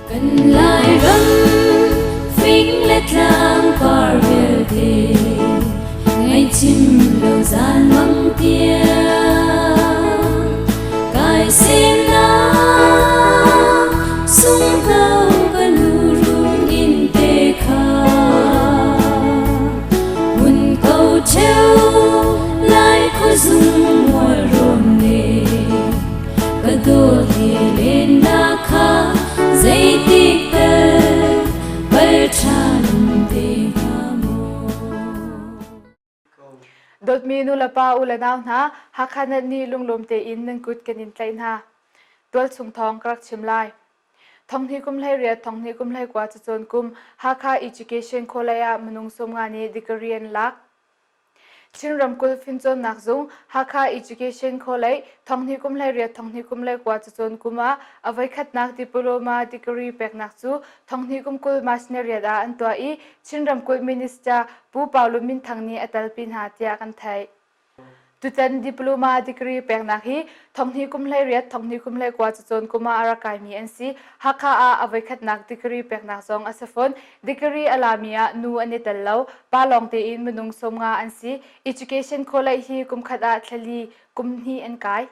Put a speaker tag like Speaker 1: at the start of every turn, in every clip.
Speaker 1: Kan Lairam fing le tlang par vialte ngaihchim lo zan mang tiang kai semnak sunghno ka nu run in te kha mun ko cheu lai khuazung mual rawn le ka dawt he len na kha zeitik tal pal ṭhan te hnga maw?
Speaker 2: Dawtmi nulepa u le nau hna, Hakha Net nih lunglawm tein nan kut kan in tlaih hna. Tualchung thawng ka rak chim lai. Thonghnih kum 18, thonghnih kum 19 cacawn kum Hakha Education College ah minung 50 nih degree an lak. Chin ramkulh fimcawnnak zung Hakha Education College thonghnih kum 18 thonghnih kum 19 cacawn kum ah a voikhatnak diploma degree peknak cu thonghnih kum 20 March ni riat ah an tuah i Chin ramkulh minister Pu Pau Lun Min Thang nih a telpi hna tiah kan theih. Tutan diploma degree peknak hi thonghnih kum 18 thonghnih kum 19 cacawn kum ah a rak kaimi an si. Hakha ah a voikhatnak degree peknak zong a si fawn. Degree a lami ah nu an i tel lo. Pa lawng tein minung 50 an si. Education College hi kum khat ah thlali kum hnih an kai.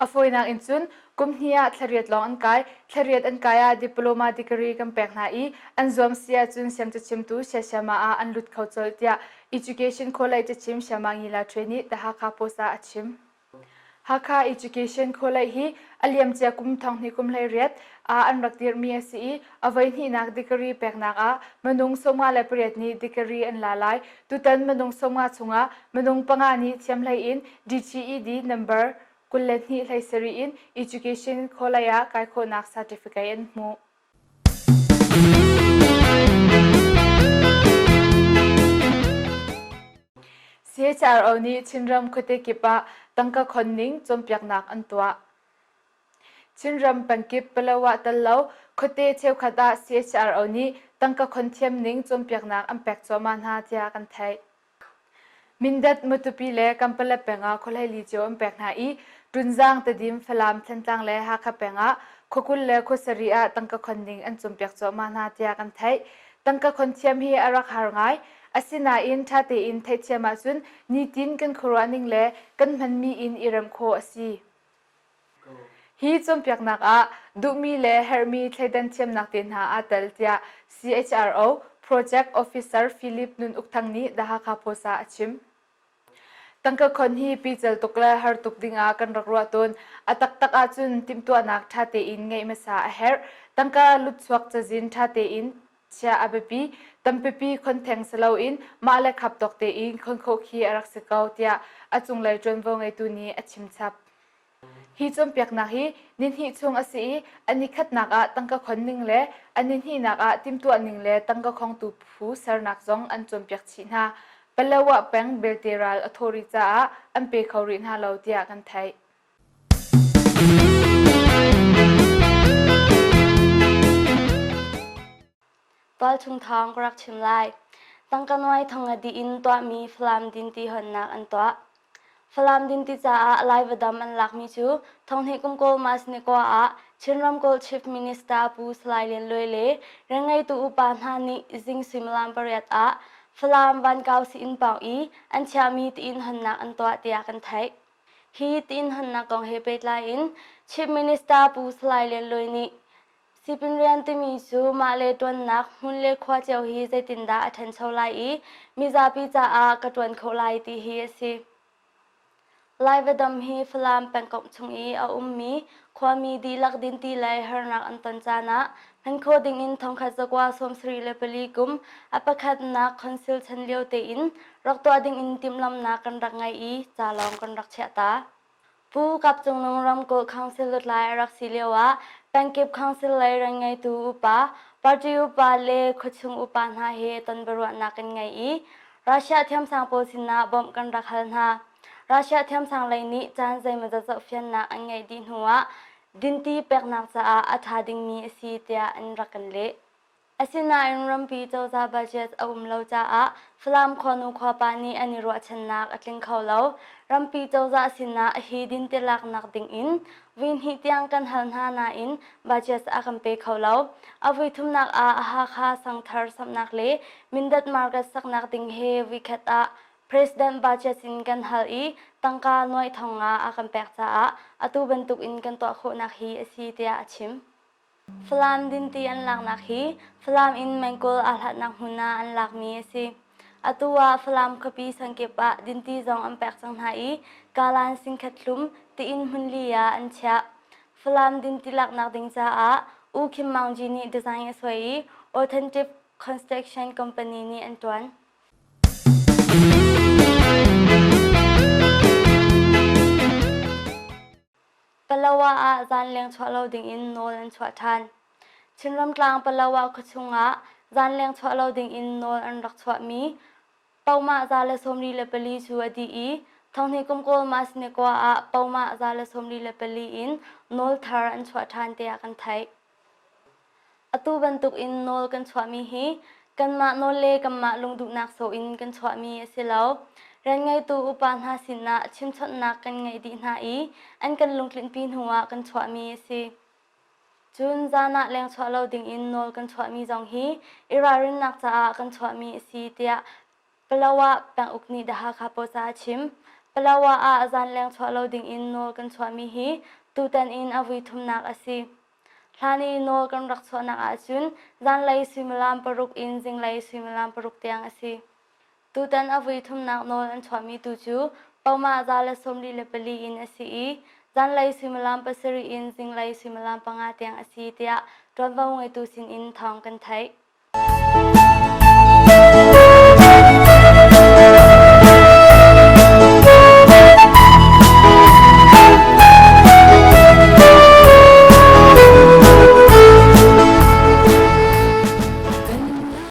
Speaker 2: A fawinak in cun kum hnih ah thlariat lawng an kai. Thlariat an kai ah diploma degree kan pek hna i an zuam si ahcun siangcachimtu siasiama ah an lut kho colh tiah Education College cachim Siama Ngila Ṭhue nih The Hakha Post ah a chim. Hakha Education College hi a liamcia kum thonghnih kum 18 ah an rak dirhmi a si i a voihnihnak degree peknak ah minung 58 nih degree an la lai. Tutan minung 50 chungah minung panga nih thiamhlei in DTED number 22 hlei sarih in Education College ah kai khawhnak certificate an hmuh. CHRO nih Chinram khuate kip ah tangka khon ning cawnpiaknak an tuah. Chinram pengkip Palawa tal lo khuate cheukhat ah CHRO nih tangka khon thiam ning cawnpiaknak an pek cuahmah hna tiah kan theih. Mindat, Matupi le Kampala peng ah khuahleili cio an pek hna i Tunzang, Tedim, Falam, Thantlang le Hakha peng ah khua 20 le khua sarih ah tangka khon ding an cawnpiak cuahmah hna tiah kan theih. Tangka khon thiam hi a rak har ngai. Asinain ṭha tein theihthiam ahcun nitin kan khuaruah ning le kan hmanmi in i remh khawh a si. Hi cawnpiaknak ah duhmi le herhmi thleidan thiamnak te hna aa tel tiah CHRO Project Officer Philip Nun Uk Thang nih The Hakha Post ah a chim. Tangka khon hi pical tuk le har tuk dingah kan rak ruah tawn. A taktak ahcun timhtuahnak ṭha tein ngeih hmasa a herh. Tangka lutchuak cazin ṭha tein chiah a biapi. Tampipi khon theng si loin mah le khap tawk tein khon khawh khi a rak si ko tiah a cunglei ṭuanvo ngeitu nih a chim chap. Hi cawnpiaknak hi nihnih chung a si i a nikhatnak ah tangka khon ning le a nihnihnak ah timhtuah ning le tangka khongtu phu sernak zong an cawnpiak chih hna. Palawa peng belte ral a thawh rih caah an pe kho rih hna lo tiah kan theih.
Speaker 3: Tualchung thawng ka rak chim lai. Tangka nuai thong a dih in tuahmi Falam dinti hawnnak an tuah. Falam dinti caah Laiva dam an lakmi cu thonghnih kum kawl March ni kua ah Chin ramkulh Chief Minister Pu Salai Lian Luai le rianngeitu upa hna nih zing suimilam pariat ah Falam Vankau sii-inn pawng i an chiahmi tiin hawnnak an tuah tiah kan theih. Hi tiin hawnnak kong he pehtlai in Chief Minister Pu Salai Lian Luai nih Sipin rian timi cu mah le ṭuannak hmun le khua cio hi zeitindah a ṭhancho lai i mizapi caah ka ṭuan khawh lai ti hi a si. Laiva hi Falam pengkomh chung i a ummi khuami dihlak dinti lei harnak an ton caan ah hman khawh dingin thongkhat zakua 74 kum a pakhatnak council chan lio tein rak tuah dingin timhlamhnak kan rak ngei i ca lawng kan rak chiah ta. Pu Kap Cung Nung ramkulh council lutlai a rak si lioah pengkip council lei rianngeitu upa, party upa le khuachung upa hna he ton biaruahnak kan ngei i Russia thiamsang pawl sinah bawmh kan rak hal hna. Russia thiamsang lei nih caan zeimawzat zohfiannak an ngeih dih hnuah dinti peknak caah a ṭha dingmi a si tiah an rak kan leh. Asinain rampi cozah budget a um lo caah Falam khuanu khuapa nih an i ruahchannak a tling kho lo. Rampi cozah sinah hi dinti laknak ding in vui hnih tiang kan hal hna nain budget a kan pe kho lo. A vui thumnak ah Hakha sangthar samhnak le Mindat market saknak ding he vuikhat ah President budget in kan hal i tangka nuai thong nga a kan pek caah atu bantuk in kan tuah khawhnak hi a si tiah a chim. Falam dinti an laknak hi Falam in mengkawl aa hlatnak hmun ah an lakmi a si. Atu ah Falam khuapi sangkip ah dinti zong an pek cang hna i kalan singkhat hlum tiin hmunli ah an chiah. Falam dinti laknak ding caah U Khim Maung Gyi nih design a suai i Authentic Construction Company nih an ṭuan. Palawa ah zanleng chuah lo dingin nawl an chuah ṭhan. Chinram tlang Palawa khuachung ah zanleng chuah lo dingin nawl an rak chuahmi Pomah 144 cu a dih i thonghnih kum kawl Masnikua ah Pomah 144 in nawl thar an chuah ṭhan tiah kan theih. Atu bantuk in nawl kan chuahmi hi kanmah nawl le kanmah lungduhnak sawh in kan chuahmi a si lo. Rianngeitu upa hna sinah chimchawnhnak kan ngeih dih hna i an kan lungtlinhpi hnuah kan chuahmi a si. Cun zan ah lengchuah lo dingin nawl kan chuahmi zong hi i ralrinnak caah kan chuahmi a si tiah Palawa penguk nih The Hakha Post ah a chim. Palawa ah zanleng chuah lo dingin nawl kan chuahmi hi tutan in a vui thumnak a si. Hlan i nawl kan rak chuahnak ahcun zanlei suimilam paruk in zinglei suimilam paruk tiang a si. Tutan a vui thumnak nawl an chuahmi tu cu Poma 144 in a si i zanlei suimilam pasarih in zinglei suimilam panga tiang a si tiah ṭuanvo ngeitu sinin thawng kan theih.